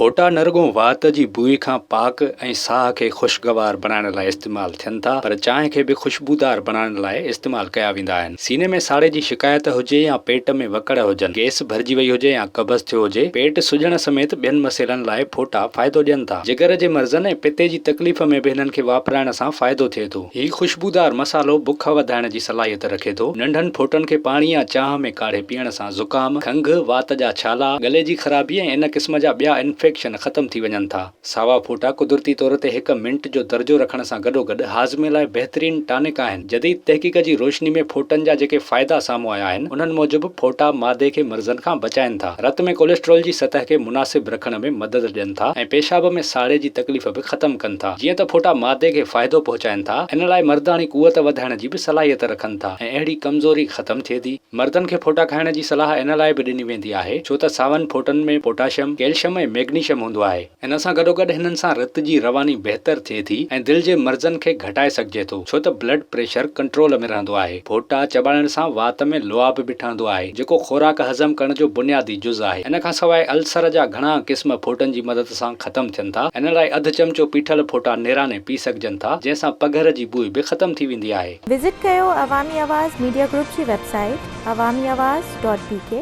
ڦوٽا نه رڳو وات جي بوء کان پاڪ ۽ ساهه کي خوشگوار بڻائڻ لاء استعمال ٿين ٿا پر چانهه کي به خوشبودار بڻائڻ لاء استعمال ڪيا ويندا آهن. سيني ۾ ساڙي جي شڪايت هجي يا پيٽ ۾ وڪڙ هجن، گئس ڀرجي وئي هجي يا قبض ٿيو هجي، پيٽ سڄڻ سميت ٻين مسئلن لاء ڦوٽا فائدو ڏين ٿا. جگر جي مرضن ۽ پتي جي تڪليف ۾ به هنن کي واپرائڻ سان فائدو ٿئي ٿو. هي خوشبودار مصالحو بک وڌائڻ جي صلاحيت رکي ٿو. ننڍن ڦوٽن کي پاڻي يا چانهه ۾ ڪاڙهي پيئڻ سان زڪام، کنگهه، وات جا ڇالا، ڳلي جي خرابي ۽ ان قسم جا ٻيا انفيڪشن ختم ٿي وڃن ٿا. ساوا ڦوٽا قدرتي طور تي هڪ منٽ جو درجو رکڻ سان گڏوگڏ هاضمي لاء بهترين ٽانڪ آهن. جديد تحقيق جي روشني ۾ ڦوٽن جا جيڪي فائدا سامهون آيا آهن، انهن موجب ڦوٽا معدي کي مرضن کان بچائين ٿا، رت ۾ ڪوليسٽرول جي سطح کي مناسب رکڻ ۾ مدد ڏين ٿا ۽ پيشاب ۾ ساڙي جي تڪليف به ختم ڪن ٿا. جيئن ته ڦوٽا معدي کي فائدو پهچائين ٿا، ان لاء مرداڻي قوت وڌائڻ جي به صلاحيت رکن ٿا ۽ اهڙي ڪمزوري ختم ٿئي ٿي. مردن کي ڦوٽا کائڻ جي صلاح ان لاء به ڏني ويندي آهي ڇو ته ساون ڦوٽن ۾ پوٽاشيم، ڪيلشم ۽ ميگنيشم هوندو آهي. ان سان گڏوگڏ هنن سان رت جي رواني بهتر ٿئي ٿي ۽ دل جي مرضن کي گهٽائي سگهجي ٿو ڇو ته بلڊ پريشر ڪنٽرول ۾ رهندو آهي. ڦوٽا چٻاڙڻ سان وات ۾ لعاب به ٺهندو آهي جيڪو خوراڪ هضم ڪرڻ جو بنيادي جز آهي. ان کان سواء السر جا گهڻا قسم ڦوٽن جي مدد سان ختم ٿين ٿا. ان لاء اڌ چمچو پيٺل ڦوٽا نيراني پي سگهجن ٿا جنهن سان پگهر جي بوء به ختم ٿي ويندي آهي. وزٽ ڪيو عوامي آواز ميڊيا گروپ جي website Awami Awaz dot B K.